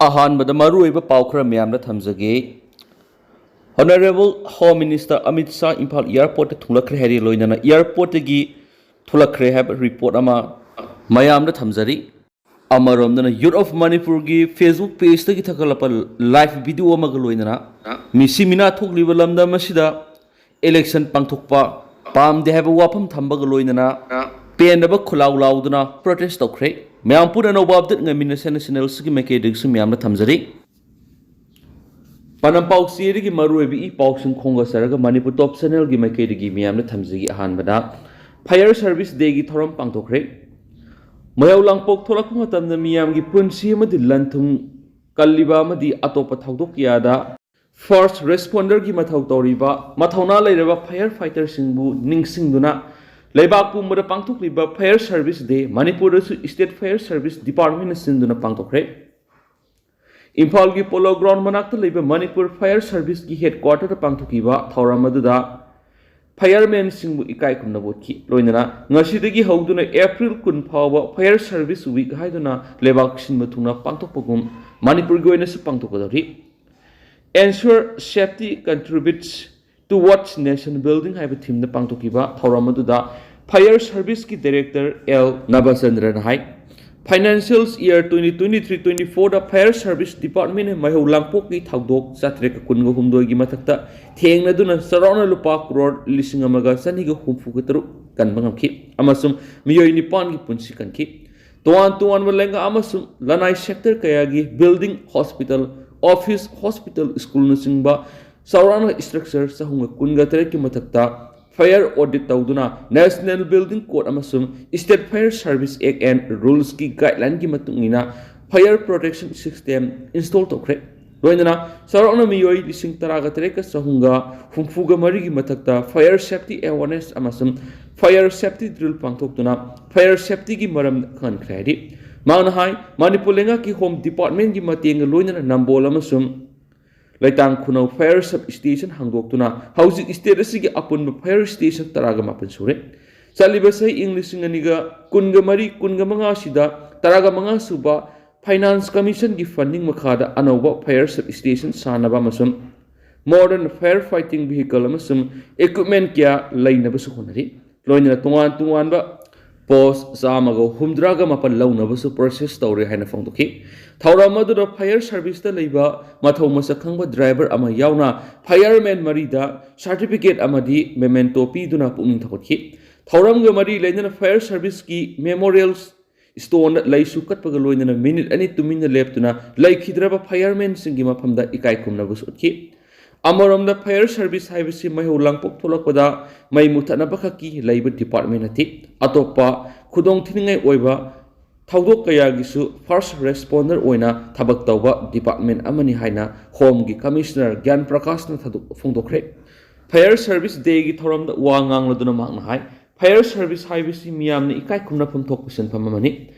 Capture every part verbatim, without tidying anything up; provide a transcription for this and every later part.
ꯑꯍꯥꯟꯕꯗ ꯃꯔꯨꯑꯣꯏꯕ ꯄꯥꯎ ꯈꯔ ꯃꯌꯥꯝꯗ ꯊꯝꯖꯒꯦ꯫ Honourable Home Minister Amit Shah Imphal airport ꯇ ꯊꯨꯡꯂꯛꯈ꯭ꯔꯦ ꯍꯥꯏꯔꯤ, ꯂꯣꯏꯅꯅ airport ꯇꯒꯤ ꯊꯣꯛꯂꯛꯈ꯭ꯔꯦ ꯍꯥꯏꯕ report ꯑꯃ ꯃꯌꯥꯝꯗ ꯊꯝꯖꯔꯤ꯫ ꯑꯃꯔꯣꯝꯗꯅ Youth of Manipur ꯒꯤ Facebook page ꯇꯒꯤ ꯊꯥꯒꯠꯂꯛꯄ live video ꯑꯃꯒ ꯂꯣꯏꯅꯅ ꯃꯤꯁꯤ ꯃꯤꯅꯥ ꯊꯣꯛꯂꯤꯕ ꯂꯝꯗꯝ ꯑꯁꯤꯗ election ꯄꯥꯡꯊꯣꯛꯄ ꯄꯥꯝꯗꯦ ꯍꯥꯏꯕ ꯋꯥꯐꯝ ꯊꯝꯕꯒ ꯂꯣꯏꯅꯅ ꯄꯦꯟꯗꯕ ꯈꯨꯂꯥꯎ ꯂꯥꯎꯗꯨꯅ protest ꯇꯧꯈ꯭ꯔꯦ꯫ ꯃꯌꯥꯝ ꯄꯨꯟꯅ ꯑꯅꯧꯕ update ꯉꯥꯏꯃꯤꯟꯅꯁꯦꯅ channel ꯑꯁꯤꯒꯤ ꯃꯥꯏꯀꯩꯗꯒꯤꯁꯨ ꯃꯌꯥꯝꯗ ꯊꯝꯖꯔꯤ꯫ ꯄꯥꯟꯗꯝ ꯄꯥꯎꯆꯦꯗꯒꯤ ꯃꯔꯨꯑꯣꯏꯕ ꯏ ꯄꯥꯎꯁꯤꯡ ꯈꯣꯝꯒꯠꯆꯔꯒ Manipur Top Channel ꯒꯤ ꯃꯥꯏꯀꯩꯗꯒꯤ ꯃꯤꯌꯥꯝꯗ ꯊꯝꯖꯒꯦ꯫ ꯑꯍꯥꯟꯕꯗ, Fire Service Day ꯒꯤ ꯊꯧꯔꯝ ꯄꯥꯡꯊꯣꯛꯈ꯭ꯔꯦ꯫ ꯃꯩꯍꯧ ꯂꯥꯡꯄꯣꯛ ꯊꯣꯛꯂꯛꯄ ꯃꯇꯝꯗ ꯃꯤꯌꯥꯝꯒꯤ ꯄꯨꯟꯁꯤ ꯑꯃꯗꯤ ꯂꯟ ꯊꯨꯝ ꯀꯜꯂꯤꯕ ꯑꯃꯗꯤ ꯑꯇꯣꯞꯄ ꯊꯧꯗꯣꯛ ꯀꯌꯥꯗ first responder ꯒꯤ ꯃꯊꯧ ꯇꯧꯔꯤꯕ ꯃꯊꯧꯅꯥ ꯂꯩꯔꯕ fire fighter ꯁꯤꯡꯕꯨ ꯅꯤꯡꯁꯤꯡꯗꯨꯅ ꯂꯩꯕꯥꯛ ꯄꯨꯝꯕꯗ ꯄꯥꯡꯊꯣꯛꯂꯤꯕ Fire Service Day ꯃꯅꯤꯄꯨꯔꯗꯁꯨ State Fire Service Department ꯅ ꯁꯤꯟꯗꯨꯅ ꯄꯥꯡꯊꯣꯛꯈ꯭ꯔꯦ꯫ ꯏꯝꯐꯥꯜꯒꯤ Polo Ground ꯃꯅꯥꯛꯇ ꯂꯩꯕ ꯃꯅꯤꯄꯨꯔ Fire Service ꯀꯤ headquarter ꯗ ꯄꯥꯡꯊꯣꯛꯈꯤꯕ ꯊꯧꯔꯝ ꯑꯗꯨꯗ fireman ꯁꯤꯡꯕꯨ ꯏꯀꯥꯏ ꯈꯨꯝꯅꯕ ꯎꯠꯈꯤ꯫ ꯂꯣꯏꯅꯅ ꯉꯁꯤꯗꯒꯤ ꯍꯧꯗꯨꯅ April ꯀꯨꯟ ꯐꯥꯎꯕ Fire Service Week ꯍꯥꯏꯗꯨꯅ ꯂꯩꯕꯥꯛ ꯁꯤꯟꯕ ꯊꯨꯡꯅ ꯄꯥꯡꯊꯣꯛꯄꯒꯨꯝ ꯃꯅꯤꯄꯨꯔꯒꯤ ꯑꯣꯏꯅꯁꯨ ꯄꯥꯡꯊꯣꯛꯀꯗꯧꯔꯤ꯫ Ensure safety contributes towards nation building ꯍꯥꯏꯕ theme ꯗ ꯄꯥꯡꯊꯣꯛꯈꯤꯕ ꯊꯧꯔꯝ ꯑꯗꯨꯗ Fire Service ꯀꯤ Director ꯑꯦꯜ ꯅꯕꯆꯟꯗ꯭ꯔꯅ ꯍꯥꯏ, Financial year twenty twenty-three twenty-four ꯗ Fire Service Department ꯅ ꯃꯩꯍꯧ ꯂꯥꯡꯄꯣꯛꯀꯤ ꯊꯧꯗꯣꯛ ꯆꯥꯇ꯭ꯔꯦꯠꯀ ꯀꯨꯟꯒ ꯍꯨꯝꯗꯣꯏꯒꯤ ꯃꯊꯛꯇ ꯊꯦꯡꯅꯗꯨꯅ ꯆꯥꯎꯔꯥꯛꯅ ꯂꯨꯄꯥ ꯀ꯭ꯔꯣꯔ ꯂꯤꯁꯤꯡ ꯑꯃꯒ ꯆꯅꯤꯒ ꯍꯨꯝꯐꯨꯒ ꯇꯔꯨꯛ ꯀꯟꯕ ꯉꯝꯈꯤ ꯑꯃꯁꯨꯡ ꯃꯤꯑꯣꯏ ꯅꯤꯄꯥꯟꯒꯤ ꯄꯨꯟꯁꯤ ꯀꯟꯈꯤ꯫ ꯇꯣꯉꯥꯟ ꯇꯣꯉꯥꯟꯕ ꯂꯩꯉꯥꯛ ꯑꯃꯁꯨꯡ ꯂꯅꯥꯏ sector ꯀꯌꯥꯒꯤ building, hospital, office, hospital, school ꯅꯆꯤꯡꯕ ꯆꯥꯎꯔꯥꯛꯅ structure ꯆꯍꯨꯝꯒ ꯀꯨꯟꯒ ꯇꯔꯦꯠꯀꯤ ꯃꯊꯛꯇ fire audit ꯇꯧꯗꯨꯅ National Building Code ꯑꯃꯁꯨꯡ State Fire Service Act and Rules ꯀꯤ guideline ꯒꯤ ꯃꯇꯨꯡ ꯏꯟꯅ fire protection system install ꯇꯧꯈ꯭ꯔꯦ꯫ ꯂꯣꯏꯅꯅ ꯆꯥꯎꯔꯥꯛꯅ ꯃꯤꯑꯣꯏ ꯂꯤꯁꯤꯡ ꯇꯔꯥꯒ ꯇꯔꯦꯠꯀ ꯆꯍꯨꯝꯒ ꯍꯨꯝꯐꯨꯒ ꯃꯔꯤꯒꯤ ꯃꯊꯛꯇ fire safety awareness ꯑꯃꯁꯨꯡ fire safety drill ꯄꯥꯡꯊꯣꯛꯇꯨꯅ fire safety ꯒꯤ ꯃꯔꯝꯗ ꯈꯪꯍꯟꯈ꯭ꯔꯦ ꯍꯥꯏꯔꯤ꯫ ꯃꯍꯥꯛꯅ ꯍꯥꯏ, ꯃꯅꯤꯄꯨꯔ ꯂꯩꯉꯥꯛꯀꯤ Home Department ꯒꯤ ꯃꯇꯦꯡꯒ ꯂꯣꯏꯅꯅ ꯅꯝꯕꯣꯜ ꯑꯃꯁꯨꯡ ꯂꯩꯇꯥꯡ ꯈꯨꯅꯧ fire sub station ꯍꯥꯡꯗꯣꯛꯇꯨꯅ ꯍꯧꯖꯤꯛ state ꯑꯁꯤꯒꯤ ꯑꯄꯨꯟꯕ fire station ꯇꯔꯥꯒ ꯃꯥꯄꯟ ꯁꯨꯔꯦ꯫ ꯆꯠꯂꯤꯕ ꯆꯍꯤ ꯏꯪ ꯂꯤꯁꯤꯡ ꯑꯅꯤꯒ ꯀꯨꯟꯒ ꯃꯔꯤ ꯀꯨꯟꯒ ꯃꯉꯥ ꯑꯁꯤꯗ ꯇꯔꯥꯒ ꯃꯉꯥ ꯁꯨꯕ Finance Commissionꯒꯤ funding ꯃꯈꯥꯗ ꯑꯅꯧꯕ fire substation ꯁꯥꯅꯕ ꯑꯃꯁꯨꯡ modern fire fighting vehicle ꯑꯃꯁꯨꯡ equipment ꯀꯌꯥ ꯂꯩꯅꯕꯁꯨ ꯍꯣꯠꯅꯔꯤ꯫ ꯂꯣꯏꯅꯅ ꯇꯣꯉꯥꯟ ꯇꯣꯉꯥꯟꯕ post ꯆꯥꯝꯃꯒ ꯍꯨꯝꯗ꯭ꯔꯥꯒ ꯃꯥꯄꯟ ꯂꯧꯅꯕꯁꯨ process ꯇꯧꯔꯦ ꯍꯥꯏꯅ ꯐꯣꯡꯗꯣꯛꯈꯤ꯫ ꯊꯧꯔꯝ ꯑꯗꯨꯗ fire serviceꯇ ꯂꯩꯕ ꯃꯊꯧ ꯃꯁꯛ ꯈꯪꯕ driver ꯑꯃ ꯌꯥꯎꯅ fireman ꯃꯔꯤꯗ certificate ꯑꯃꯗꯤ memento ꯄꯤꯗꯨꯅ ꯄꯨꯛꯅꯤꯡ ꯊꯧꯒꯠꯈꯤ꯫ ꯊꯧꯔꯝꯒ ꯃꯔꯤ ꯂꯩꯅꯅ fire serviceꯀꯤ memorial stoneꯗ ꯂꯩꯁꯨ ꯀꯠꯄꯒ ꯂꯣꯏꯅꯅ minute ꯑꯅꯤ ꯇꯨꯃꯤꯟꯅ ꯂꯦꯞꯇꯨꯅ ꯂꯩꯈꯤꯗ꯭ꯔꯕ firemanꯁꯤꯡꯒꯤ ꯃꯐꯝꯗ ꯏꯀꯥꯏ ꯈꯨꯝꯅꯕꯁꯨ ꯎꯠꯈꯤ꯫ ꯑꯃꯔꯣꯝꯗ fire service ꯍꯥꯏꯕꯁꯤ ꯃꯩꯍꯧ ꯂꯥꯡꯄꯣꯛ ꯊꯣꯛꯂꯛꯄꯗ ꯃꯩ ꯃꯨꯊꯠꯅꯕ ꯈꯛꯀꯤ ꯂꯩꯕ department ꯅꯠꯇꯦ꯫ ꯑꯇꯣꯞꯄ ꯈꯨꯗꯣꯡꯊꯤꯅꯤꯡꯉꯥꯏ ꯑꯣꯏꯕ ꯊꯧꯗꯣꯛ ꯀꯌꯥꯒꯤꯁꯨ first responder ꯑꯣꯏꯅ ꯊꯕꯛ ꯇꯧꯕ department ꯑꯃꯅꯤ ꯍꯥꯏꯅ Homeꯒꯤ Commissioner ꯒ꯭ꯌꯥꯟ ꯄ꯭ꯔꯀꯥꯁꯅ ꯊꯧꯗꯣꯛ-, ꯐꯣꯡꯗꯣꯛꯈ꯭ꯔꯦ꯫ Fire Service Dayꯒꯤ ꯊꯧꯔꯝꯗ ꯋꯥ ꯉꯥꯡꯂꯗꯨꯅ ꯃꯍꯥꯛꯅ ꯍꯥꯏ, fire service ꯍꯥꯏꯕꯁꯤ ꯃꯤꯌꯥꯝꯅ ꯏꯀꯥꯏ ꯈꯨꯝꯅꯐꯝ ꯊꯣꯛꯄ ꯁꯤꯟꯐꯝ ꯑꯃꯅꯤ꯫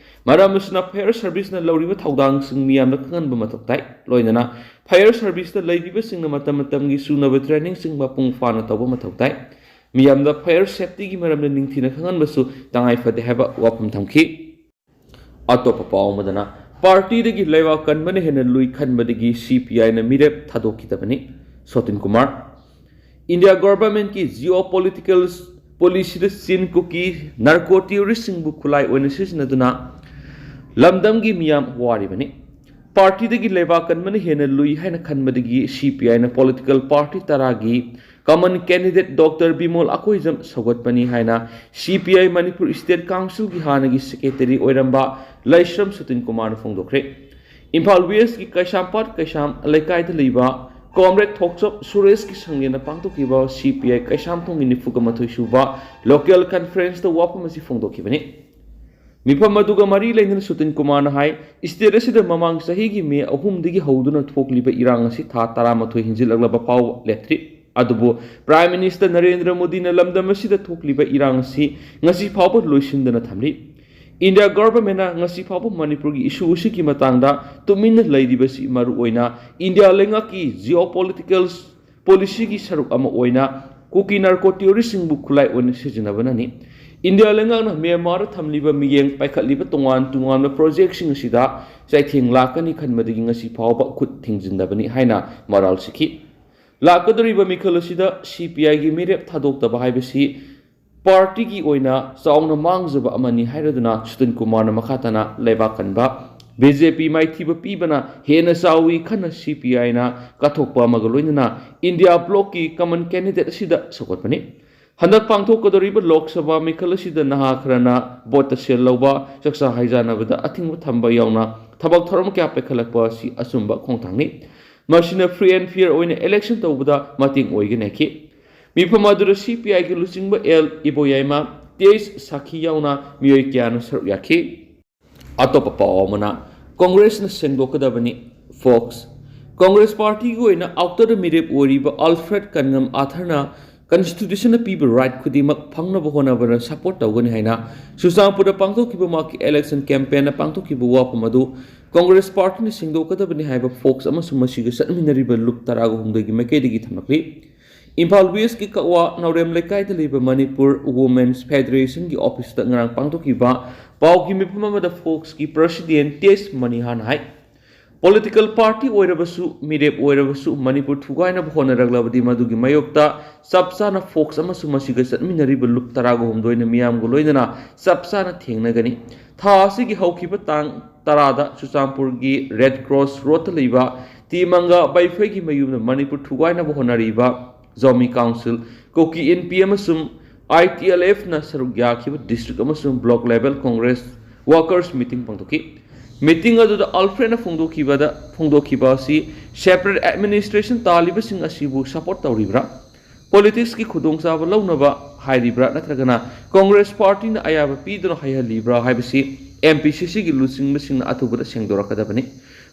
ꯃꯔꯝ ꯑꯁꯤꯅ fire serviceꯅ ꯂꯧꯔꯤꯕ ꯊꯧꯗꯥꯡꯁꯤꯡ ꯃꯤꯌꯥꯝꯗ ꯈꯪꯍꯟꯕ ꯃꯊꯧ ꯇꯥꯏ꯫ ꯂꯣꯏꯅꯅ fire serviceꯇ ꯂꯩꯕꯤꯕꯁꯤꯡꯅ ꯃꯇꯝ ꯃꯇꯝꯒꯤ ꯁꯨꯅꯕ trainingꯁꯤꯡ ꯃꯄꯨꯡ ꯐꯥꯅ ꯇꯧꯕ ꯃꯊꯧ ꯇꯥꯏ꯫ ꯃꯤꯌꯥꯝꯗ fire safetyꯒꯤ ꯃꯔꯝꯗ ꯅꯤꯡꯊꯤꯅ ꯈꯪꯍꯟꯕꯁꯨ ꯇꯉꯥꯏ ꯐꯗꯦ ꯍꯥꯏꯕ ꯋꯥꯐꯝ ꯊꯝꯈꯤ꯫ ꯑꯇꯣꯞꯄ ꯄꯥꯎ ꯑꯃꯗꯅ, ꯄꯥꯔꯇꯤꯗꯒꯤ ꯂꯩꯕꯥꯛ ꯀꯟꯕꯅ ꯍꯦꯟꯅ ꯂꯨꯏ ꯈꯟꯕꯗꯒꯤ CPIꯅ ꯃꯤꯔꯦꯞ ꯊꯥꯗꯣꯛꯈꯤꯗꯕꯅꯤ꯫ ꯁꯣꯇꯤꯟ ꯀꯨꯃꯥꯔ꯫ ꯏꯟꯗꯤꯌꯥ ꯒꯣꯚꯔꯟꯃꯦꯟꯠꯀꯤ geopolitical policyꯗ ꯆꯤꯟ ꯀꯨꯀꯤ narco terroristꯁꯤꯡꯕꯨ ꯈꯨꯠꯂꯥꯏ ꯑꯣꯏꯅ ꯁꯤꯖꯤꯟꯅꯗꯨꯅ ꯂꯝꯗꯝꯒꯤ ꯃꯤꯌꯥꯝ ꯋꯥꯔꯤꯕꯅꯤ꯫ ꯄꯥꯔꯇꯤꯗꯒꯤ ꯂꯩꯕꯥꯛ ꯀꯟꯕꯅ ꯍꯦꯟꯅ ꯂꯨꯏ ꯍꯥꯏꯅ ꯈꯟꯕꯗꯒꯤ CPIꯅ political party ꯇꯔꯥꯒꯤ common candidate Doctor Bimol Akoijam ꯁꯧꯒꯠꯄꯅꯤ ꯍꯥꯏꯅ CPI ꯃꯅꯤꯄꯨꯔ State Councilꯒꯤ ꯍꯥꯟꯅꯒꯤ secretary ꯑꯣꯏꯔꯝꯕ ꯂꯥꯏꯁ꯭ꯔꯝ ꯁꯇꯤꯟ ꯀꯨꯃꯥꯔꯅ ꯐꯣꯡꯗꯣꯛꯈ꯭ꯔꯦ꯫ ꯏꯝꯐꯥꯜ Westꯀꯤ ꯀꯩꯁꯥꯝꯄꯥꯠ ꯀꯩꯁꯥꯝ ꯂꯩꯀꯥꯏꯗ ꯂꯩꯕ Comrade ꯊꯣꯛꯆꯣꯞ ꯁꯨꯔꯦꯁꯀꯤ ꯁꯪꯂꯦꯟꯗ ꯄꯥꯡꯊꯣꯛꯈꯤꯕ CPI ꯀꯩꯁꯥꯝꯊꯣꯡꯒꯤ ꯅꯤꯐꯨꯒ ꯃꯥꯊꯣꯏ ꯁꯨꯕ local conferenceꯇ ꯋꯥꯐꯝ ꯑꯁꯤ ꯐꯣꯡꯗꯣꯛꯈꯤꯕꯅꯤ꯫ ꯃꯤꯐꯝ ꯑꯗꯨꯒ ꯃꯔꯤ ꯂꯩꯅꯅ ꯁꯨꯇꯤꯟ ꯀꯨꯃꯥꯔꯅ ꯍꯥꯏ, state ꯑꯁꯤꯗ ꯃꯃꯥꯡ ꯆꯍꯤꯒꯤ ꯃꯦ ꯑꯍꯨꯝꯗꯒꯤ ꯍꯧꯗꯨꯅ ꯊꯣꯛꯂꯤꯕ ꯏꯔꯥꯡ ꯑꯁꯤ ꯊꯥ ꯇꯔꯥꯃꯥꯊꯣꯏ ꯍꯦꯟꯖꯤꯜꯂꯛꯂꯕ ꯐꯥꯎꯕ ꯂꯦꯞꯇ꯭ꯔꯤ꯫ ꯑꯗꯨꯕꯨ Prime Minister ꯅꯔꯦꯟꯗ꯭ꯔ ꯃꯣꯗꯤꯅ ꯂꯝꯗꯝ ꯑꯁꯤꯗ ꯊꯣꯛꯂꯤꯕ ꯏꯔꯥꯡ ꯑꯁꯤ ꯉꯁꯤ ꯐꯥꯎꯕ ꯂꯣꯏꯁꯤꯟꯗꯅ ꯊꯝꯂꯤ꯫ ꯏꯟꯗꯤꯌꯥ ꯒꯣꯚꯔꯟꯃꯦꯟꯠꯅ ꯉꯁꯤ ꯐꯥꯎꯕ ꯃꯅꯤꯄꯨꯔꯒꯤ issue ꯑꯁꯤꯒꯤ ꯃꯇꯥꯡꯗ ꯇꯨꯃꯤꯟꯅ ꯂꯩꯔꯤꯕꯁꯤ ꯃꯔꯨꯑꯣꯏꯅ ꯏꯟꯗꯤꯌꯥ ꯂꯩꯉꯥꯛꯀꯤ geopolitical policyꯒꯤ ꯁꯔꯨꯛ ꯑꯃ ꯑꯣꯏꯅ ꯀꯨꯀꯤ narco terroristꯁꯤꯡꯕꯨ ꯈꯨꯠꯂꯥꯏ ꯑꯣꯏꯅ ꯁꯤꯖꯤꯟꯅꯕꯅꯅꯤ꯫ ꯏꯟꯗꯤꯌꯥ ꯂꯩꯉꯥꯛꯅ ꯃ꯭ꯌꯥꯟꯃꯥꯔꯗ ꯊꯝꯂꯤꯕ ꯃꯤꯠꯌꯦꯡ ꯄꯥꯏꯈꯠꯂꯤꯕ ꯇꯣꯉꯥꯟ ꯇꯣꯉꯥꯟꯕ ꯄ꯭ꯔꯣꯖꯦꯛꯁꯤꯡ ꯑꯁꯤꯗ ꯆꯩꯊꯦꯡ ꯂꯥꯛꯀꯅꯤ ꯈꯟꯕꯗꯒꯤ ꯉꯁꯤ ꯐꯥꯎꯕ ꯈꯨꯠ ꯊꯤꯡꯖꯤꯟꯗꯕꯅꯤ ꯍꯥꯏꯅ ꯃꯔꯥꯜ ꯁꯤꯈꯤ꯫ ꯂꯥꯛꯀꯗꯧꯔꯤꯕ ꯃꯤꯈꯜ ꯑꯁꯤꯗ ꯁꯤ ꯄꯤ ꯑꯥꯏꯒꯤ ꯃꯤꯔꯦꯞ ꯊꯥꯗꯣꯛꯇꯕ ꯍꯥꯏꯕꯁꯤ ꯄꯥꯔꯇꯤꯒꯤ ꯑꯣꯏꯅ ꯆꯥꯎꯅ ꯃꯥꯡꯖꯕ ꯑꯃꯅꯤ ꯍꯥꯏꯔꯗꯨꯅ ꯁꯨꯇꯟ ꯀꯨꯃꯥꯔꯅ ꯃꯈꯥ ꯇꯥꯅ ꯂꯩꯕꯥꯛ ꯀꯟꯕ ꯕꯤ ꯖꯦ ꯄꯤ ꯃꯥꯏꯊꯤꯕ ꯄꯤꯕꯅ ꯍꯦꯟꯅ ꯆꯥꯎꯏ ꯈꯟꯅ ꯁꯤ ꯄꯤ ꯑꯥꯏꯅ ꯀꯠꯊꯣꯛꯄ ꯑꯃꯒ ꯂꯣꯏꯅꯅ ꯏꯟꯗꯤꯌꯥ ꯕ꯭ꯂꯣꯛꯀꯤ ꯀꯃꯟ ꯀꯦꯟꯗꯤꯗꯦꯠ ꯑꯁꯤꯗ ꯁꯧꯒꯠꯄꯅꯤ꯫ ꯍꯟꯗꯛ ꯄꯥꯡꯊꯣꯛꯀꯗꯧꯔꯤꯕ ꯂꯣꯛ ꯁꯚꯥ ꯃꯤꯈꯜ ꯑꯁꯤꯗ ꯅꯍꯥ ꯈꯔꯅ ꯚꯣꯠꯇ ꯁꯦꯜ ꯂꯧꯕ, ꯆꯥꯛꯆꯥ ꯍꯩꯖꯥꯟꯅꯕꯗ ꯑꯊꯤꯡꯕ ꯊꯝꯕ ꯌꯥꯎꯅ ꯊꯕꯛ ꯊꯧꯔꯝ ꯀꯌꯥ ꯄꯥꯏꯈꯠꯂꯛꯄ ꯑꯁꯤ ꯑꯆꯨꯝꯕ ꯈꯣꯡꯊꯥꯡꯅꯤ꯫ ꯃꯁꯤꯅ free and fair ꯑꯣꯏꯅ election ꯇꯧꯕꯗ ꯃꯇꯦꯡ ꯑꯣꯏꯒꯅꯤ ꯍꯥꯏꯈꯤ꯫ ꯃꯤꯐꯝ ꯑꯗꯨꯗ ꯁꯤ ꯄꯤ ꯑꯥꯏꯒꯤ ꯂꯨꯆꯤꯡꯕ ꯑꯦꯜ ꯏꯕꯣꯌꯥꯏꯃ, ꯇꯦꯖ ꯁꯥꯈꯤ ꯌꯥꯎꯅ ꯃꯤꯑꯣꯏ ꯀꯌꯥꯅ ꯁꯔꯨꯛ ꯌꯥꯈꯤ꯫ ꯑꯇꯣꯞꯄ ꯄꯥꯎ ꯑꯃꯅ, ꯀꯣꯡꯒ꯭ꯔꯦꯁꯅ ꯁꯦꯡꯗꯣꯛꯀꯗꯕꯅꯤ, ꯐꯣꯛꯁ꯫ ꯀꯣꯡꯒ꯭ꯔꯦꯁ ꯄꯥꯔꯇꯤꯒꯤ ꯑꯣꯏꯅ ꯑꯥꯎꯇꯔꯗ ꯃꯤꯔꯦꯞ ꯑꯣꯏꯔꯤꯕ ꯑꯜꯐ꯭ꯔꯦꯗ ꯀꯟꯉꯝ ꯑꯥꯊꯔꯅ ꯀꯟꯁꯇꯤꯇ꯭ꯌꯨꯁꯟꯅ ꯄꯤꯕ ꯔꯥꯏꯠ ꯈꯨꯗꯤꯡꯃꯛ ꯐꯪꯅꯕ ꯍꯣꯠꯅꯕꯗ ꯁꯄꯣꯔꯠ ꯇꯧꯒꯅꯤ ꯍꯥꯏꯅ ꯆꯨꯔꯆꯥꯟꯄꯨꯔꯗ ꯄꯥꯡꯊꯣꯛꯈꯤꯕ ꯃꯍꯥꯛꯀꯤ election campaignꯗ ꯄꯥꯡꯊꯣꯛꯈꯤꯕ ꯋꯥꯐꯝ ꯑꯗꯨ ꯀꯣꯡꯒ꯭ꯔꯦꯁ ꯄꯥꯔꯇꯤꯅ ꯁꯦꯡꯗꯣꯛꯀꯗꯕꯅꯤ ꯍꯥꯏꯕ ꯐꯣꯛꯁ ꯑꯃꯁꯨꯡ ꯃꯁꯤꯒ ꯆꯠꯃꯤꯟꯅꯔꯤꯕ ꯂꯨꯞ ꯇꯔꯥꯒ ꯍꯨꯝꯗꯣꯏꯒꯤ ꯃꯥꯏꯀꯩꯗꯒꯤ ꯊꯝꯂꯛꯂꯤ꯫ ꯏꯝꯐꯥꯜ ꯋꯦꯁꯀꯤ ꯀꯛꯋꯥ ꯅꯥꯎꯔꯦꯝ ꯂꯩꯀꯥꯏꯗ ꯂꯩꯕ ꯃꯅꯤꯄꯨꯔ ꯋꯨꯃꯦꯟꯁ ꯐꯦꯗꯔꯦꯁꯟꯒꯤ ꯑꯣꯐꯤꯁꯇ ꯉꯔꯥꯡ ꯄꯥꯡꯊꯣꯛꯈꯤꯕ ꯄꯥꯎꯒꯤ ꯃꯤꯐꯝ ꯑꯃꯗ ꯐꯣꯛꯁꯀꯤ ꯄ꯭ꯔꯁꯤꯗꯦꯟ ꯇꯦꯖ ꯃꯅꯤꯍꯥꯅ ꯍꯥꯏ, ꯄꯣꯂꯤꯇꯤꯀꯦꯜ ꯄꯥꯔꯇꯤ ꯑꯣꯏꯔꯕꯁꯨ, ꯃꯤꯔꯦꯞ ꯑꯣꯏꯔꯕꯁꯨ, ꯃꯅꯤꯄꯨꯔ ꯊꯨꯒꯥꯏꯅꯕ ꯍꯣꯠꯅꯔꯛꯂꯕꯗꯤ ꯃꯗꯨꯒꯤ ꯃꯥꯌꯣꯛꯇ ꯆꯞ ꯆꯥꯅ ꯐꯣꯛꯁ ꯑꯃꯁꯨꯡ ꯃꯁꯤꯒ ꯆꯠꯃꯤꯟꯅꯔꯤꯕ ꯂꯨꯞ ꯇꯔꯥꯒ ꯍꯨꯝꯗꯣꯏꯅ ꯃꯤꯌꯥꯝꯒ ꯂꯣꯏꯅꯅ ꯆꯞ ꯆꯥꯅ ꯊꯦꯡꯅꯒꯅꯤ꯫ ꯊꯥ ꯑꯁꯤꯒꯤ ꯍꯧꯈꯤꯕ ꯇꯥꯡ ꯇꯔꯥꯗ ꯆꯨꯔꯆꯥꯟꯄꯨꯔꯒꯤ ꯔꯦꯗ ꯀ꯭ꯔꯣꯁ ꯔꯣꯗꯇ ꯂꯩꯕ ꯇꯤ ꯃꯪꯒ ꯕꯩꯐꯩꯒꯤ ꯃꯌꯨꯝꯗ ꯃꯅꯤꯄꯨꯔ ꯊꯨꯒꯥꯏꯅꯕ ꯍꯣꯠꯅꯔꯤꯕ ꯖꯣꯃꯤ ꯀꯥꯎꯟꯁꯤꯜ, ꯀꯨꯀꯤ ꯏꯟꯄꯤ ꯑꯃꯁꯨꯡ ꯑꯥꯏ ꯇꯤ ꯑꯦꯜ ꯑꯦꯐꯅ ꯁꯔꯨꯛ ꯌꯥꯈꯤꯕ ꯗꯤꯁꯇ꯭ꯔꯤꯛ ꯑꯃꯁꯨꯡ block level Congress workers meeting ꯄꯥꯡꯊꯣꯛꯈꯤ꯫ ꯃꯤꯇꯤꯡ ꯑꯗꯨꯗ ꯑꯜꯐ꯭ꯔꯦꯗꯅ ꯐꯣꯡꯗꯣꯛꯈꯤꯕꯗ, ꯐꯣꯡꯗꯣꯛꯈꯤꯕ ꯑꯁꯤ separate administration ꯇꯥꯜꯂꯤꯕꯁꯤꯡ ꯑꯁꯤꯕꯨ ꯁꯄꯣꯔꯠ ꯇꯧꯔꯤꯕ꯭ꯔꯥ? ꯄꯣꯂꯤꯇꯤꯛꯁꯀꯤ ꯈꯨꯗꯣꯡꯆꯥꯕ ꯂꯧꯅꯕ ꯍꯥꯏꯔꯤꯕ꯭ꯔꯥ? ꯅꯠꯇ꯭ꯔꯒꯅ ꯀꯣꯡꯒ꯭ꯔꯦꯁ ꯄꯥꯔꯇꯤꯅ ꯑꯌꯥꯕ ꯄꯤꯗꯨꯅ ꯍꯩꯍꯜꯂꯤꯕ꯭ꯔꯥ ꯍꯥꯏꯕꯁꯤ ꯑꯦꯝ ꯄꯤ ꯁꯤ ꯁꯤꯒꯤ ꯂꯨꯆꯤꯡꯕꯁꯤꯡꯅ ꯑꯊꯨꯕꯗ ꯁꯦꯡꯗꯣꯔꯛꯀꯗꯕꯅꯤ꯫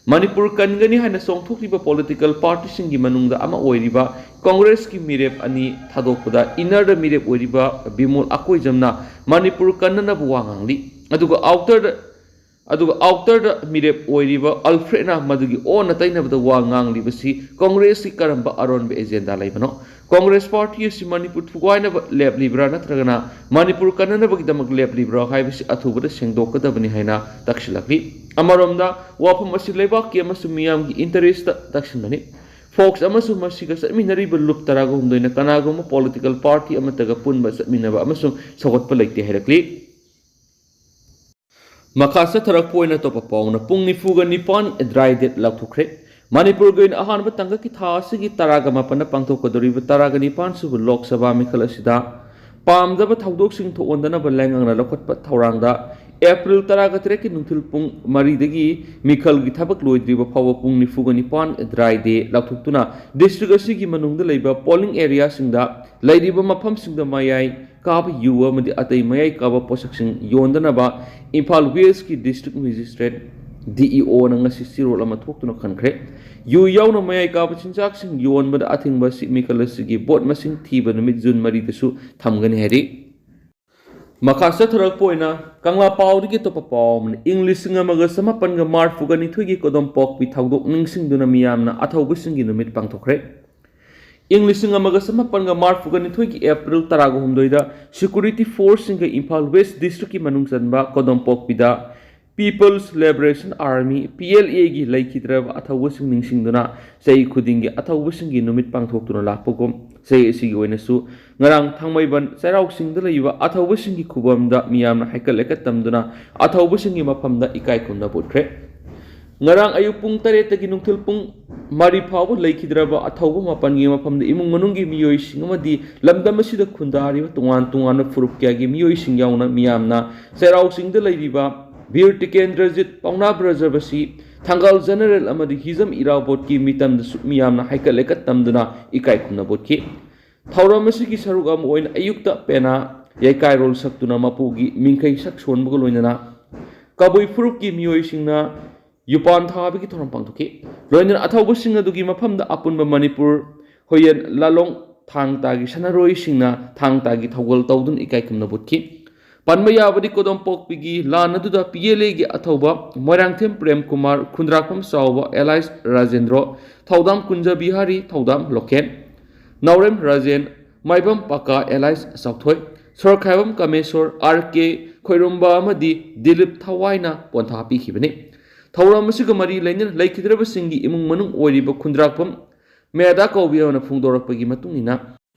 ꯃꯅꯤꯄꯨꯔ ꯀꯟꯒꯅꯤ ꯍꯥꯏꯅ ꯆꯣꯡꯊꯣꯛꯂꯤꯕ ꯄꯣꯂꯤꯇꯤꯀꯦꯜ ꯄꯥꯔꯇꯤꯁꯤꯡꯒꯤ ꯃꯅꯨꯡꯗ ꯑꯃ ꯑꯣꯏꯔꯤꯕ ꯀꯣꯡꯒ꯭ꯔꯦꯁꯀꯤ ꯃꯤꯔꯦꯞ ꯑꯅꯤ ꯊꯥꯗꯣꯛꯄꯗ ꯏꯟꯅꯔꯗ ꯃꯤꯔꯦꯞ ꯑꯣꯏꯔꯤꯕ ꯕꯤꯃꯣꯜ ꯑꯀꯣꯏꯖꯝꯅ ꯃꯅꯤꯄꯨꯔ ꯀꯟꯅꯅꯕ ꯋꯥ ꯉꯥꯡꯂꯤ, ꯑꯗꯨꯒ ꯑꯥꯎꯇꯔꯗ ꯑꯗꯨꯒ ꯑꯥꯎꯇꯔꯗ ꯃꯤꯔꯦꯞ ꯑꯣꯏꯔꯤꯕ ꯑꯜꯐ꯭ꯔꯦꯗꯅ ꯃꯗꯨꯒꯤ ꯑꯣꯟꯅ ꯇꯩꯅꯕꯗ ꯋꯥ ꯉꯥꯡꯂꯤꯕꯁꯤ ꯀꯣꯡꯒ꯭ꯔꯦꯁꯀꯤ ꯀꯔꯝꯕ ꯑꯔꯣꯟꯕ ꯑꯦꯖꯦꯟꯗꯥ ꯂꯩꯕꯅꯣ? ꯀꯣꯡꯒ꯭ꯔꯦꯁ ꯄꯥꯔꯇꯤ ꯑꯁꯤ ꯃꯅꯤꯄꯨꯔ ꯊꯨꯒꯥꯏꯅꯕ ꯂꯦꯞꯂꯤꯕ꯭ꯔꯥ ꯅꯠꯇ꯭ꯔꯒꯅ ꯃꯅꯤꯄꯨꯔ ꯀꯟꯅꯅꯕꯒꯤꯗꯃꯛ ꯂꯦꯞꯂꯤꯕ꯭ꯔꯥ ꯍꯥꯏꯕꯁꯤ ꯑꯊꯨꯕꯗ ꯁꯦꯡꯗꯣꯛꯀꯗꯕꯅꯤ ꯍꯥꯏꯅ ꯇꯛꯁꯤꯜꯂꯛꯂꯤ꯫ ꯑꯃꯔꯣꯝꯗ ꯋꯥꯐꯝ ꯑꯁꯤ ꯂꯩꯕꯥꯛꯀꯤ ꯑꯃꯁꯨꯡ ꯃꯤꯌꯥꯝꯒꯤ ꯏꯟꯇꯔꯦꯁꯇ ꯇꯛꯁꯤꯟꯕꯅꯤ꯫ ꯐꯣꯛꯁ ꯑꯃꯁꯨꯡ ꯃꯁꯤꯒ ꯆꯠꯃꯤꯟꯅꯔꯤꯕ ꯂꯨꯞ ꯇꯔꯥꯒ ꯍꯨꯝꯗꯣꯏꯅ ꯀꯅꯥꯒꯨꯝꯕ ꯄꯣꯂꯤꯇꯤꯀꯦꯜ ꯄꯥꯔꯇꯤ ꯑꯃꯠꯇꯒ ꯄꯨꯟꯕ ꯆꯠꯃꯤꯟꯅꯕ ꯑꯃꯁꯨꯡ ꯁꯧꯒꯠꯄ ꯂꯩꯇꯦ ꯍꯥꯏꯔꯛꯂꯤ꯫ ꯃꯈꯥ ꯆꯠꯊꯔꯛꯄ ꯑꯣꯏꯅ ꯑꯇꯣꯞꯄ ꯄꯥꯎꯅ ꯄꯨꯡ ꯅꯤꯐꯨꯒ ꯅꯤꯄꯥꯟ ꯗ꯭ꯔꯥꯏ ꯗꯦꯠ ꯂꯥꯎꯊꯣꯛꯈ꯭ꯔꯦ꯫ ꯃꯅꯤꯄꯨꯔꯒꯤ ꯑꯣꯏꯅ ꯑꯍꯥꯟꯕ ꯇꯥꯡꯀꯛꯀꯤ ꯊꯥ ꯑꯁꯤꯒꯤ ꯇꯔꯥꯒ ꯃꯥꯄꯟꯗ ꯄꯥꯡꯊꯣꯛꯀꯗꯧꯔꯤꯕ ꯇꯔꯥꯒ ꯅꯤꯄꯥꯟ ꯁꯨꯕ ꯂꯣꯛ ꯁꯚꯥ ꯃꯤꯈꯜ ꯑꯁꯤꯗ ꯄꯥꯝꯗꯕ ꯊꯧꯗꯣꯛꯁꯤꯡ ꯊꯣꯛꯍꯟꯗꯅꯕ ꯂꯩꯉꯥꯛꯅ ꯂꯧꯈꯠꯄ ꯊꯧꯔꯥꯡꯗ ꯑꯦꯄ꯭ꯔꯤꯜ ꯇꯔꯥꯒ ꯇꯔꯦꯠꯀꯤ ꯅꯨꯡꯊꯤꯜ ꯄꯨꯡ ꯃꯔꯤꯗꯒꯤ ꯃꯤꯈꯜꯒꯤ ꯊꯕꯛ ꯂꯣꯏꯗ꯭ꯔꯤꯕ ꯐꯥꯎꯕ ꯄꯨꯡ ꯅꯤꯐꯨꯒ ꯅꯤꯄꯥꯟ ꯗ꯭ꯔꯥꯏ ꯗꯦ ꯂꯥꯎꯊꯣꯛꯇꯨꯅ ꯗꯤꯁꯇ꯭ꯔꯤꯛ ꯑꯁꯤꯒꯤ ꯃꯅꯨꯡꯗ ꯂꯩꯕ ꯄꯣꯂꯤꯡ ꯑꯦꯔꯤꯌꯥꯁꯤꯡꯗ ꯂꯩꯔꯤꯕ ꯃꯐꯝꯁꯤꯡꯗ ꯃꯌꯥꯏ ꯀꯥꯕ ꯌꯨ ꯑꯃꯗꯤ ꯑꯇꯩ ꯃꯌꯥꯏ ꯀꯥꯕ ꯄꯣꯠꯁꯛꯁꯤꯡ ꯌꯣꯟꯗꯅꯕ ꯏꯝꯐꯥꯜ ꯋꯦꯁꯀꯤ ꯗꯤꯁꯇ꯭ꯔꯤꯛ ꯃꯦꯖꯤꯁꯇ꯭ꯔꯦꯠ, ꯗꯤ ꯏ ꯑꯣꯅ ꯉꯁꯤ ꯆꯦꯔꯣꯜ ꯑꯃ ꯊꯣꯛꯇꯨꯅ ꯈꯟꯈ꯭ꯔꯦ꯫ ꯌꯨ ꯌꯥꯎꯅ ꯃꯌꯥꯏ ꯀꯥꯕ ꯆꯤꯟꯖꯥꯛꯁꯤꯡ ꯌꯣꯟꯕꯗ ꯑꯊꯤꯡꯕ ꯑꯁꯤ ꯃꯤꯈꯜ ꯑꯁꯤꯒꯤ ꯚꯣꯠ ꯃꯁꯤꯡ ꯊꯤꯕ ꯅꯨꯃꯤꯠ ꯖꯨꯟ ꯃꯔꯤꯗꯁꯨ ꯊꯝꯒꯅꯤ ꯍꯥꯏꯔꯤ꯫ ꯃꯈꯥ ꯆꯠꯊꯔꯛꯄ ꯑꯣꯏꯅ ꯀꯪꯂꯥ ꯄꯥꯎꯗꯒꯤ ꯑꯇꯣꯞꯄ ꯄꯥꯎ ꯑꯃꯅ, ꯏꯪ ꯂꯤꯁꯤꯡ ꯑꯃꯒ ꯆꯃꯥꯄꯟꯒ ꯃꯔꯐꯨꯒ ꯅꯤꯊꯣꯏꯒꯤ ꯀꯣꯗꯣꯝꯄꯣꯛꯄꯤ ꯊꯧꯗꯣꯛ ꯅꯤꯡꯁꯤꯡꯗꯨꯅ ꯃꯤꯌꯥꯝꯅ ꯑꯊꯧꯕꯁꯤꯡꯒꯤ ꯅꯨꯃꯤꯠ ꯄꯥꯡꯊꯣꯛꯈ꯭ꯔꯦ꯫ ꯏꯪ ꯂꯤꯁꯤꯡ ꯑꯃꯒ ꯆꯃꯥꯄꯟꯒ ꯃꯔꯐꯨꯒ ꯅꯤꯊꯣꯏꯒꯤ ꯑꯦꯄ꯭ꯔꯤꯜ ꯇꯔꯥꯒ ꯍꯨꯝꯗꯣꯏꯗ ꯁꯦꯀ꯭ꯌꯨꯔꯤꯇꯤ ꯐꯣꯔꯁꯁꯤꯡꯒ ꯏꯝꯐꯥꯜ ꯋꯦꯁ ꯗꯤꯁꯇ꯭ꯔꯤꯛꯀꯤ ꯃꯅꯨꯡ ꯆꯟꯕ ꯀꯣꯗꯣꯝꯄꯣꯛꯄꯤꯗ people's liberation army, P L ꯑꯦꯒꯤ ꯂꯩꯈꯤꯗ꯭ꯔꯕ ꯑꯊꯧꯕꯁꯤꯡ ꯅꯤꯡꯁꯤꯡꯗꯨꯅ ꯆꯍꯤ ꯈꯨꯗꯤꯡꯒꯤ ꯑꯊꯧꯕꯁꯤꯡꯒꯤ ꯅꯨꯃꯤꯠ ꯄꯥꯡꯊꯣꯛꯇꯨꯅ ꯂꯥꯛꯄꯒꯨꯝ, ꯆꯍꯤ ꯑꯁꯤꯒꯤ ꯑꯣꯏꯅꯁꯨ ꯉꯔꯥꯡ ꯊꯥꯡꯃꯩꯕꯟ ꯆꯩꯔꯥꯎ ꯆꯤꯡꯗ ꯂꯩꯕ ꯑꯊꯧꯕꯁꯤꯡꯒꯤ ꯈꯨꯕꯝꯗ ꯃꯤꯌꯥꯝꯅ ꯍꯩꯀꯠ ꯂꯩꯀꯠ ꯇꯝꯗꯨꯅ ꯑꯊꯧꯕꯁꯤꯡꯒꯤ ꯃꯐꯝꯗ ꯏꯀꯥꯏ ꯈꯨꯝꯅꯕ ꯎꯠꯈ꯭ꯔꯦ꯫ ꯉꯔꯥꯡ ꯑꯌꯨꯛ ꯄꯨꯡ ꯇꯔꯦꯠꯇꯒꯤ ꯅꯨꯡꯊꯤꯜ ꯄꯨꯡ ꯃꯔꯤ ꯐꯥꯎꯕ ꯂꯩꯈꯤꯗ꯭ꯔꯕ ꯑꯊꯧꯕ ꯃꯥꯄꯟꯒꯤ ꯃꯐꯝꯗ ꯏꯃꯨꯡ ꯃꯅꯨꯡꯒꯤ ꯃꯤꯑꯣꯏꯁꯤꯡ ꯑꯃꯗꯤ ꯂꯝꯗꯝ ꯑꯁꯤꯗ ꯈꯨꯟꯗꯥꯔꯤꯕ ꯇꯣꯉꯥꯟ ꯇꯣꯉꯥꯟꯕ ꯐꯨꯔꯨꯞ ꯀꯌꯥꯒꯤ ꯃꯤꯑꯣꯏꯁꯤꯡ ꯌꯥꯎꯅ ꯃꯤꯌꯥꯝꯅ ꯆꯩꯔꯥꯎ ꯆꯤꯡꯗ ꯂꯩꯔꯤꯕ ꯕꯤꯔ ꯇꯤꯀꯦꯟꯗ꯭ꯔꯖꯤꯠ, ꯄꯥꯎꯅꯥ ꯕ꯭ꯔꯖꯕꯥꯁꯤ, ꯊꯪꯒꯥꯜ ꯖꯦꯅꯔꯦꯜ ꯑꯃꯗꯤ ꯍꯤꯖꯝ ꯏꯔꯥꯕꯣꯠꯀꯤ ꯃꯤꯇꯝꯗꯁꯨ ꯃꯤꯌꯥꯝꯅ ꯍꯩꯀꯠ ꯂꯩꯀꯠ ꯇꯝꯗꯨꯅ ꯏꯀꯥꯏ ꯈꯨꯝꯅꯕ ꯎꯠꯈꯤ꯫ ꯊꯧꯔꯝ ꯑꯁꯤꯒꯤ ꯁꯔꯨꯛ ꯑꯃ ꯑꯣꯏꯅ ꯑꯌꯨꯛꯇ ꯄꯦꯅꯥ ꯌꯩꯀꯥꯏꯔꯣꯜ ꯁꯛꯇꯨꯅ ꯃꯄꯨꯒꯤ ꯃꯤꯡꯈꯩ ꯁꯛ ꯁꯣꯟꯕꯒ ꯂꯣꯏꯅꯅ ꯀꯕꯨꯏ ꯐꯨꯔꯨꯞꯀꯤ ꯃꯤꯑꯣꯏꯁꯤꯡꯅ ꯌꯨꯄꯥꯟ ꯊꯥꯕꯒꯤ ꯊꯧꯔꯝ ꯄꯥꯡꯊꯣꯛꯈꯤ꯫ ꯂꯣꯏꯅꯅ ꯑꯊꯧꯕꯁꯤꯡ ꯑꯗꯨꯒꯤ ꯃꯐꯝꯗ ꯑꯄꯨꯟꯕ ꯃꯅꯤꯄꯨꯔ ꯍꯨꯏꯌꯦꯟ ꯂꯥꯂꯣꯡ ꯊꯥꯡ ꯇꯥꯒꯤ ꯁꯥꯟꯅꯔꯣꯏꯁꯤꯡꯅ ꯊꯥꯡ ꯇꯥꯒꯤ ꯊꯧꯒꯜ ꯇꯧꯗꯨꯅ ꯏꯀꯥꯏ ꯈꯨꯝꯅꯕ ꯎꯠꯈꯤ꯫ ꯄꯟꯕ ꯌꯥꯕꯗꯤ ꯀꯣꯗꯣꯝꯄꯣꯛꯄꯤꯒꯤ ꯂꯥꯟ ꯑꯗꯨꯗ ꯄꯤ ꯑꯦꯜ ꯑꯦꯒꯤ ꯑꯊꯧꯕ ꯃꯣꯏꯔꯥꯡꯊꯦꯝ ꯄ꯭ꯔꯦꯝ ꯀꯨꯃꯥꯔ, ꯈꯨꯟꯗ꯭ꯔꯥꯛꯄꯝ ꯆꯥꯎꯕ ꯑꯦꯂꯥꯏꯁ ꯔꯥꯖꯦꯟꯗ꯭ꯔꯣ, ꯊꯧꯗꯥꯝ ꯀꯨꯟꯖ ꯕꯤꯍꯥꯔꯤ, ꯊꯧꯗꯥꯝ ꯂꯣꯀꯦꯟ, ꯅꯥꯎꯔꯦꯝ ꯔꯥꯖꯦꯟ, ꯃꯥꯏꯕꯝ ꯄꯥꯀꯥ ꯑꯦꯂꯥꯏꯁ ꯆꯥꯎꯊꯣꯏ, ꯁꯣꯔꯈꯥꯏꯕꯝ ꯀꯥꯃꯦꯁꯣꯔ, ꯑꯥꯔ ꯀꯦ ꯈꯣꯏꯔꯨꯝꯕ ꯑꯃꯗꯤ ꯗꯤꯂꯤꯞ ꯊꯋꯥꯏꯅ ꯄꯣꯟꯊꯥ ꯄꯤꯈꯤꯕꯅꯤ꯫ ꯊꯧꯔꯝ ꯑꯁꯤꯒ ꯃꯔꯤ ꯂꯩꯅꯅ ꯂꯩꯈꯤꯗ꯭ꯔꯕꯁꯤꯡꯒꯤ ꯏꯃꯨꯡ ꯃꯅꯨꯡ ꯑꯣꯏꯔꯤꯕ ꯈꯨꯟꯗ꯭ꯔꯥꯛꯄꯝ ꯃꯦꯗꯥ ꯀꯧꯕꯤ ꯑꯃꯅ ꯐꯣꯡꯗꯣꯔꯛꯄꯒꯤ ꯃꯇꯨꯡ ꯏꯟꯅ,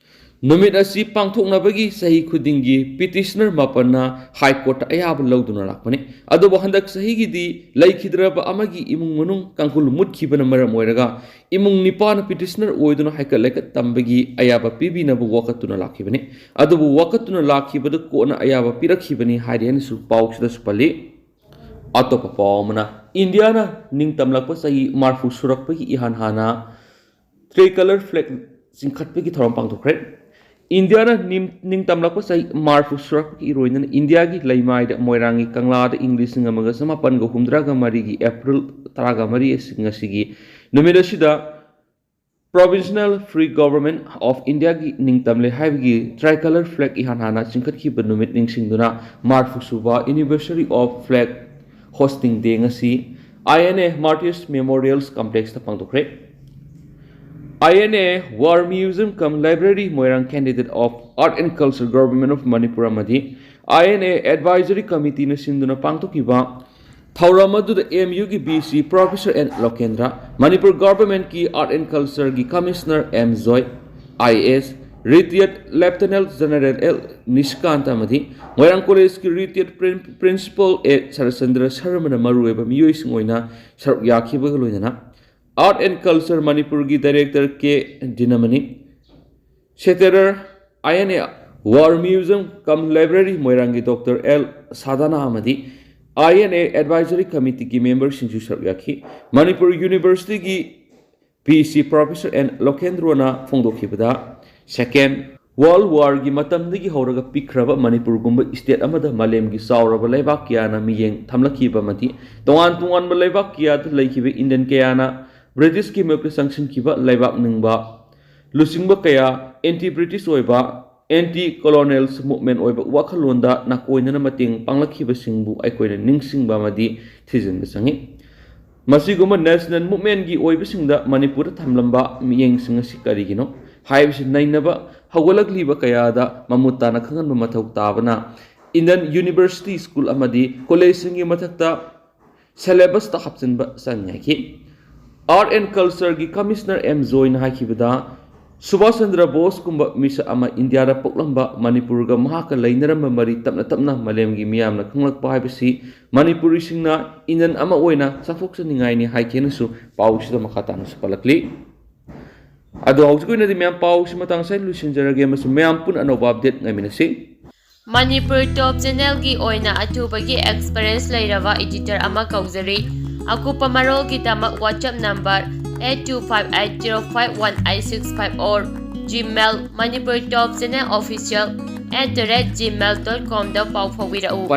ꯅꯨꯃꯤꯠ ꯑꯁꯤ ꯄꯥꯡꯊꯣꯛꯅꯕꯒꯤ ꯆꯍꯤ ꯈꯨꯗꯤꯡꯒꯤ ꯄꯤꯇꯤꯁꯅꯔ ꯃꯥꯄꯟꯅ ꯍꯥꯏ ꯀꯣꯔꯠꯇ ꯑꯌꯥꯕ ꯂꯧꯗꯨꯅ ꯂꯥꯛꯄꯅꯤ꯫ ꯑꯗꯨꯕꯨ ꯍꯟꯗꯛ ꯆꯍꯤꯒꯤꯗꯤ ꯂꯩꯈꯤꯗ꯭ꯔꯕ ꯑꯃꯒꯤ ꯏꯃꯨꯡ ꯃꯅꯨꯡ ꯀꯥꯡꯈꯨꯜ ꯃꯨꯠꯈꯤꯕꯅ ꯃꯔꯝ ꯑꯣꯏꯔꯒ ꯏꯃꯨꯡ ꯅꯤꯄꯥꯟꯅ ꯄꯤꯇꯤꯁꯅꯔ ꯑꯣꯏꯗꯨꯅ ꯍꯥꯏꯀꯠ ꯂꯩꯀꯠ ꯇꯝꯕꯒꯤ ꯑꯌꯥꯕ ꯄꯤꯕꯤꯅꯕ ꯋꯥꯀꯠꯇꯨꯅ ꯂꯥꯛꯈꯤꯕꯅꯤ꯫ ꯑꯗꯨꯕꯨ ꯋꯥꯀꯠꯇꯨꯅ ꯂꯥꯛꯈꯤꯕꯗ ꯀꯣꯟꯅ ꯑꯌꯥꯕ ꯄꯤꯔꯛꯈꯤꯕꯅꯤ ꯍꯥꯏꯔꯤ ꯍꯥꯏꯅꯁꯨ ꯄꯥꯎꯁꯤꯗꯁꯨ ꯄꯜꯂꯤ꯫ ꯑꯇꯣꯞꯄ ꯄꯥꯎ ꯑꯃꯅ, ꯏꯟꯗꯤꯌꯥꯅ ꯅꯤꯡꯇꯝꯂꯛꯄ ꯆꯍꯤ ꯃꯔꯐꯨ ꯁꯨꯔꯛꯄꯒꯤ ꯏꯍꯥꯟ ꯍꯥꯟꯅ ꯇ꯭ꯔꯤ ꯀꯂꯔ ꯐ꯭ꯂꯦꯒ ꯆꯤꯡꯈꯠꯄꯒꯤ ꯊꯧꯔꯝ ꯄꯥꯡꯊꯣꯛꯈ꯭ꯔꯦ꯫ ꯏꯟꯗꯤꯌꯥꯅ ꯅꯤꯡ-, ꯅꯤꯡꯇꯝꯂꯛꯄ ꯆꯍꯤ ꯃꯔꯐꯨ ꯁꯨꯔꯛꯄꯒꯤ ꯏꯔꯣꯏꯅꯅ ꯏꯟꯗꯤꯌꯥꯒꯤ ꯂꯩꯃꯥꯏꯗ ꯃꯣꯏꯔꯥꯡꯒꯤ ꯀꯪꯂꯥꯗ ꯏꯪ ꯂꯤꯁꯤꯡ ꯑꯃꯒ ꯆꯃꯥꯄꯟꯒ ꯍꯨꯝꯗ꯭ꯔꯥꯒ ꯃꯔꯤꯒꯤ ꯑꯦꯄ꯭ꯔꯤꯜ ꯇꯔꯥꯒ ꯃꯔꯤ ꯑꯁꯤ ꯉꯁꯤꯒꯤ ꯅꯨꯃꯤꯠ ꯑꯁꯤꯗ Provisional Free Government of Indiaꯒꯤ ꯅꯤꯡꯇꯝꯂꯦ ꯍꯥꯏꯕꯒꯤ ꯇ꯭ꯔꯥꯏ ꯀꯂꯔ ꯐ꯭ꯂꯦꯒ ꯏꯍꯥꯟ ꯍꯥꯟꯅ ꯆꯤꯡꯈꯠꯈꯤꯕ ꯅꯨꯃꯤꯠ ꯅꯤꯡꯁꯤꯡꯗꯨꯅ ꯃꯔꯐꯨ ꯁꯨꯕ Anniversary of Flag Hoisting Day ꯉꯁꯤ I N A Martyrs Memorials Complexꯇ ꯄꯥꯡꯊꯣꯛꯈ꯭ꯔꯦ꯫ I N A War Museum cum Library Moirang candidate of Art and Culture Government of Manipur ꯑꯃꯗꯤ I N A Advisory Committeeꯅ ꯁꯤꯟꯗꯨꯅ ꯄꯥꯡꯊꯣꯛꯈꯤꯕ ꯊꯧꯔꯝ ꯑꯗꯨꯗ M U ꯒꯤ V C Professor N Lokendra, Manipur Governmentꯀꯤ Art and Cultureꯒꯤ Commissioner M Joy, I A S, Retired Lieutenant General L Nishikant ꯑꯃꯗꯤ ꯃꯣꯏꯔꯥꯡ Collegeꯀꯤ Retired Prin-, Principal A Saratchandra ꯁꯔꯃꯅ ꯃꯔꯨꯑꯣꯏꯕ ꯃꯤꯑꯣꯏꯁꯤꯡ ꯑꯣꯏꯅ ꯁꯔꯨꯛ ꯌꯥꯈꯤꯕꯒ ꯂꯣꯏꯅꯅ Art and Culture ꯃꯅꯤꯄꯨꯔꯒꯤ Director K ꯗꯤꯅꯃꯅꯤ, Secretary I N A War Museum cum Library ꯃꯣꯏꯔꯥꯡꯒꯤ Doctor L ꯁꯥꯗꯥꯅꯥ ꯑꯃꯗꯤ I N A Advisory Committeeꯒꯤ memberꯁꯤꯡꯁꯨ ꯁꯔꯨꯛ ꯌꯥꯈꯤ꯫ Manipur Universityꯒꯤ V C Professor N ꯂꯣꯀꯦꯟꯗ꯭ꯔꯣꯅ ꯐꯣꯡꯗꯣꯛꯈꯤꯕꯗ, Second World Warꯒꯤ ꯃꯇꯝꯗꯒꯤ ꯍꯧꯔꯒ ꯄꯤꯛꯈ꯭ꯔꯕ ꯃꯅꯤꯄꯨꯔꯒꯨꯝꯕ state ꯑꯃꯗ ꯃꯥꯂꯦꯝꯒꯤ ꯆꯥꯎꯔꯕ ꯂꯩꯕꯥꯛ ꯀꯌꯥꯅ ꯃꯤꯠꯌꯦꯡ ꯊꯝꯂꯛꯈꯤꯕ ꯑꯃꯗꯤ ꯇꯣꯉꯥꯟ ꯇꯣꯉꯥꯟꯕ ꯂꯩꯕꯥꯛ ꯀꯌꯥꯗ ꯂꯩꯈꯤꯕ Indian ꯀꯌꯥꯅ Britishꯀꯤ ꯃꯥꯌꯣꯛꯇ ꯆꯪꯁꯤꯟꯈꯤꯕ ꯂꯩꯕꯥꯛ ꯅꯤꯡꯕ ꯂꯨꯆꯤꯡꯕ ꯀꯌꯥ anti British ꯑꯣꯏꯕ ꯑꯦꯟꯇꯤ ꯀꯣꯂꯣꯅꯤꯌꯦꯜꯁ ꯃꯨꯚꯃꯦꯟ ꯑꯣꯏꯕ ꯋꯥꯈꯜꯂꯣꯟꯗ ꯅꯥꯀꯣꯏꯅꯅ ꯃꯇꯦꯡ ꯄꯥꯡꯂꯛꯈꯤꯕꯁꯤꯡꯕꯨ ꯑꯩꯈꯣꯏꯅ ꯅꯤꯡꯁꯤꯡꯕ ꯑꯃꯗꯤ ꯊꯤꯖꯤꯟꯕ ꯆꯪꯏ꯫ ꯃꯁꯤꯒꯨꯝꯕ ꯅꯦꯁꯅꯦꯜ ꯃꯨꯚꯃꯦꯟꯒꯤ ꯑꯣꯏꯕꯁꯤꯡꯗ ꯃꯅꯤꯄꯨꯔꯗ ꯊꯝꯂꯝꯕ ꯃꯤꯠꯌꯦꯡꯁꯤꯡ ꯑꯁꯤ ꯀꯔꯤꯒꯤꯅꯣ ꯍꯥꯏꯕꯁꯤ ꯅꯩꯅꯕ ꯍꯧꯒꯠꯂꯛꯂꯤꯕ ꯀꯌꯥꯗ ꯃꯃꯨꯠ ꯇꯥꯅ ꯈꯪꯍꯟꯕ ꯃꯊꯧ ꯇꯥꯕꯅ ꯏꯟꯗꯤꯌꯟ ꯌꯨꯅꯤꯚꯔꯁꯤꯇꯤ ꯁ꯭ꯀꯨꯜ ꯑꯃꯗꯤ ꯀꯣꯂꯦꯖꯁꯤꯡꯒꯤ ꯃꯊꯛꯇ ꯁꯦꯂꯦꯕꯁꯇ ꯍꯥꯞꯆꯤꯟꯕ ꯆꯪꯉꯤ ꯍꯥꯏꯈꯤ꯫ ꯑꯥꯔꯠ ꯑꯦꯟ ꯀꯜꯆꯔꯒꯤ ꯀꯃꯤꯁꯅꯔ ꯑꯦꯝ ꯖꯣꯏꯅ ꯍꯥꯏꯈꯤꯕꯗ, ꯁꯨꯚꯥꯁ ꯆꯟꯗ꯭ꯔ ꯕꯣꯁꯀꯨꯝꯕ ꯃꯤꯁꯛ ꯑꯃ ꯏꯟꯗꯤꯌꯥꯗ ꯄꯣꯛꯂꯝꯕ, ꯃꯅꯤꯄꯨꯔꯒ ꯃꯍꯥꯛꯀ ꯂꯩꯅꯔꯝꯕ ꯃꯔꯤ ꯇꯞꯅ ꯇꯞꯅ ꯃꯥꯂꯦꯝꯒꯤ ꯃꯤꯌꯥꯝꯅ ꯈꯪꯂꯛꯄ ꯍꯥꯏꯕꯁꯤ ꯃꯅꯤꯄꯨꯔꯤꯁꯤꯡꯅ ꯏꯟꯗꯤꯌꯟ ꯑꯃ ꯑꯣꯏꯅ ꯆꯥꯎꯊꯣꯛꯆꯅꯤꯡꯉꯥꯏꯅꯤ ꯍꯥꯏꯈꯤ ꯍꯥꯏꯅꯁꯨ ꯄꯥꯎꯁꯤꯗ ꯃꯈꯥ ꯇꯥꯅꯁꯨ ꯄꯜꯂꯛꯂꯤ꯫ ꯑꯗꯣ ꯍꯧꯖꯤꯛꯀꯤ ꯑꯣꯏꯅꯗꯤ ꯃꯌꯥꯝ ꯄꯥꯎꯁꯤ ꯃꯇꯥꯡ ꯑꯁꯤꯗ ꯂꯣꯏꯁꯤꯟꯖꯔꯒꯦ ꯑꯃꯁꯨꯡ ꯃꯌꯥꯝ ꯄꯨꯟꯅ ꯑꯅꯧꯕ ꯑꯞꯗꯦꯠ ꯉꯥꯏꯃꯤꯟꯅꯁꯤ꯫ ꯃꯅꯤꯄꯨꯔ ꯇꯣꯞ ꯆꯦꯅꯦꯜꯒꯤ ꯑꯣꯏꯅ ꯑꯊꯨꯕꯒꯤ ꯑꯦꯛꯁꯄꯤꯔꯤꯌꯦꯟꯁ ꯂꯩꯔꯕ ꯏꯗꯤꯇꯔ ꯑꯃ ꯀꯧꯖꯔꯤ꯫ ꯑꯀꯨꯞꯄ ꯃꯔꯣꯜꯒꯤꯗꯃꯛ WhatsApp number eight two five eight zero five one eight six five or Gmail, Manipur Top Channel Official at the rate gmail dot com ꯗ ꯄꯥꯎ ꯐꯥꯎꯕꯤꯔꯛꯎ꯫